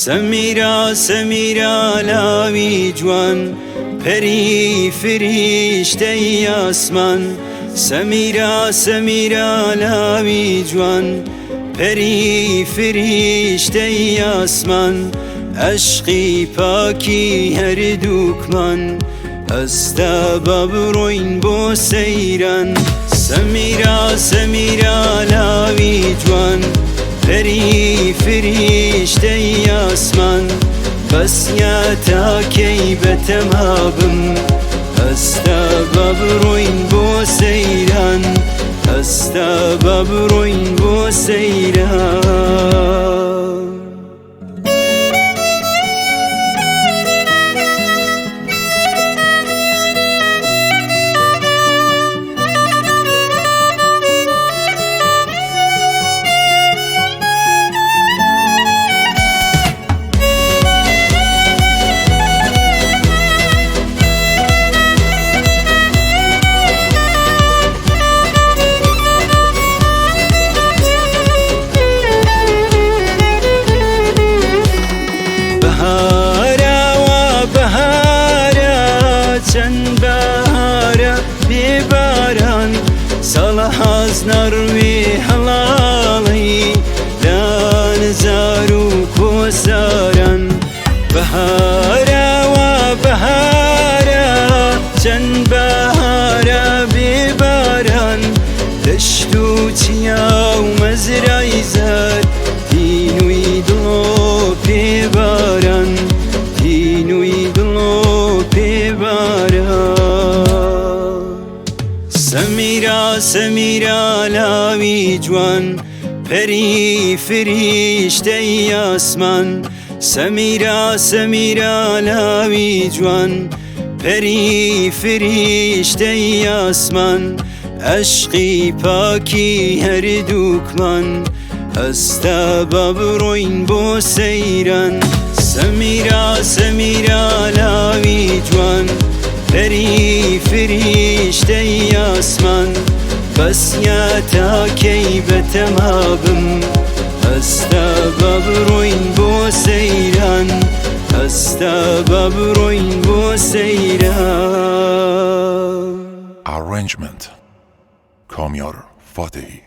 سەمیرا سەمیرا لاوی جوان، پەری فریشتەی ئاسمان. سەمیرا سەمیرا لاوی جوان، پەری فریشتەی ئاسمان. ئەشقی پاکی هەردووکمان، هەستە با بڕۆین بۆ سەیران. سەمیرا سەمیرا لاوی جوان، پەری فریشتەی ئاسمان. بەسیە تا کەی بەتەمابم، هەستە با بڕۆین بۆ سەیران. هەستە با بڕۆین بۆ سەیران. بەهارەوە بەهارە، چەند بەهارە بێباران. ساڵە حاز نەڕوێ هەڵاڵی لانزار و کۆساران. بەهارەوە بەهارە، چەند بەهارە بێباران. دەشت و چیا و مەزرای زەرد، تینووی دڵۆ پێباران، تینووی دڵۆ پێباران. سەمیرا سەمیرا لاوی جوان، پەری فریشتەی ئاسمان. سەمیرا سەمیرا لاوی جوان، پەری فریشتەی ئاسمان. ئەشقی پاکی هەردووکمان، هەستە با بڕۆین بۆ سەیران. سەمیرا سەمیرا لاوی جوان، پەری فریشتەی ئاسمان. بەسیە تا کەی بەتەمابم، هەستە با بڕۆین بۆ سەیران. هەستە با بڕۆین بۆ سەیران. Arrangement کامیار فاتحی.